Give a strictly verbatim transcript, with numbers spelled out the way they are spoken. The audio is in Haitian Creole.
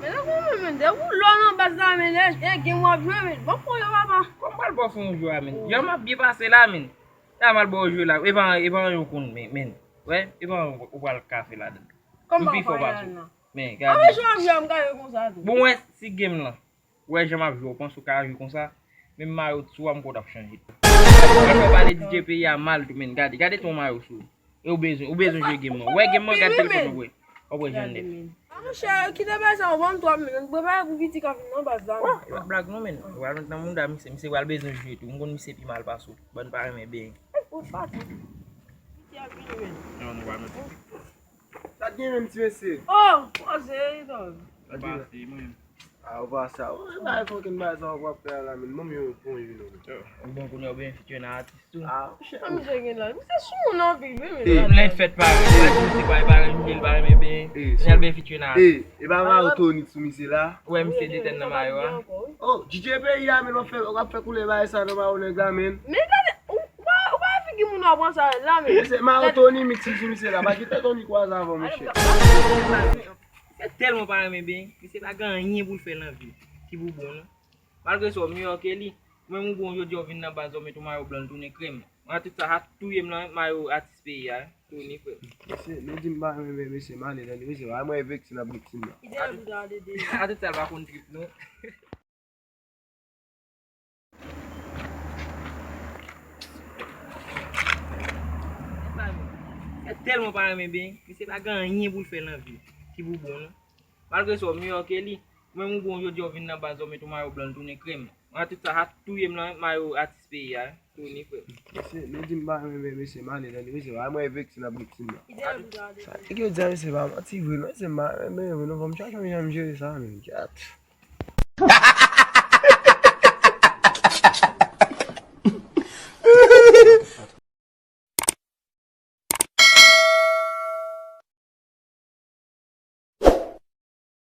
Men nan kòman, men, de ou lò nan baz la, men, e, e gen w ap jwe, men. Bon, pran yo, papa. Kòman pral ba w fè yon jwe a, men? Jan m ap byen pase la, men. Sa m al ba w jwe la. E pa, e pa yon konn, men, men. Wè, e pa yon ou pral ka fè ladan. Kòman m pi fò pase w. Men, gade. Anben, jwe ap jwe, m ka jwe konsa tou. Bon, wè, si game lan. Wè, jan m ap jwe, ou panse ou ka jwe konsa? Menm mayo sou a, m kwè w t ap chanje. Mwen fè w pale D J peyi a mal tou, men. Gade, gade ton mayo sou. E ou bezwen, ou bezwen jwe game lan. Wè game lan, gade telefòn nan, wè. W ap wè jan l nèt. A, monchè, kite bagay sa yo, ban m twa minit. Prepare pou piti k ap vin nan baz la. Wè, e pa blag non, men. Ou pral met nan mouda misye, misye pral bezwen jwe tou. M konn misye pi mal pase w. Bann pa renmen benyen. Ou pati. Piti ap vini, men. Non, nou pral met. Sa t gen menm, ti mesye? Oh, poze, Edon. Sa t gen? Pase, mwen. Ah, ou pa sa. Ou bay fucking bay sa w ap fè la, men. Ban m yon pon vin non. Ou bon kounye a, ou byen fitye nan atis tou. Ah, monchè. Sa misye gen la? Misye sou moun anpil, wi, men. Lè l fèt pa, pa di misye pa, pa renmen, li pa renmen byen. Lè l byen fitye nan atis. E pa mayo Tony sou misye la? Ou wè misye detèn nan mayo a? Oh, D J peyi a, men, w ap fè, w ap fè koulè bay sa nan mayo nèg la, men. Men gade, ou, ou pa, ou pa figi moun w ap pran sa la, men. Misye mayo Tony mix sou misye la. Pa kite Tony kwaze avè w, monchè. Misye tèlman pa renmen byen, misye pa gen anyen pou l fè nan vi ki pou bon, non. Malgre sa, w miyò ke li. Ou menm ou bon, jodi a w vin nan baz la, w met yon mayo blan, l tounen krèm. Mwen tout sa, sa touye m nan mayo atis peyi a, Tony, frè. Mesye, nou di m pa renmen, mesye, m ale, tande, mesye, pa mwen viktim nan viktim nan. A tout sa, l pa konn trip, non. Misye tèlman pa renmen byen, misye pa gen anyen pou l fè nan vi ki pou bon, non. Malgre sa, w miyò ke li. Ou menm ou bon, jodi a w vin nan baz la, w met yon mayo blan, l tounen krèm. Mwen tout sa, sa touye m nan mayo atis peyi a, Tony, frè. Mesye, nou di m pa renmen, mesye, m ale, tande, mesye, pa mwen viktim nan viktim nan. Sa nèg yo di a, mesye, pa manti vre, non, mesye, m pa renmen vre, non, fò m chache yon jan m jere sa, men, gad.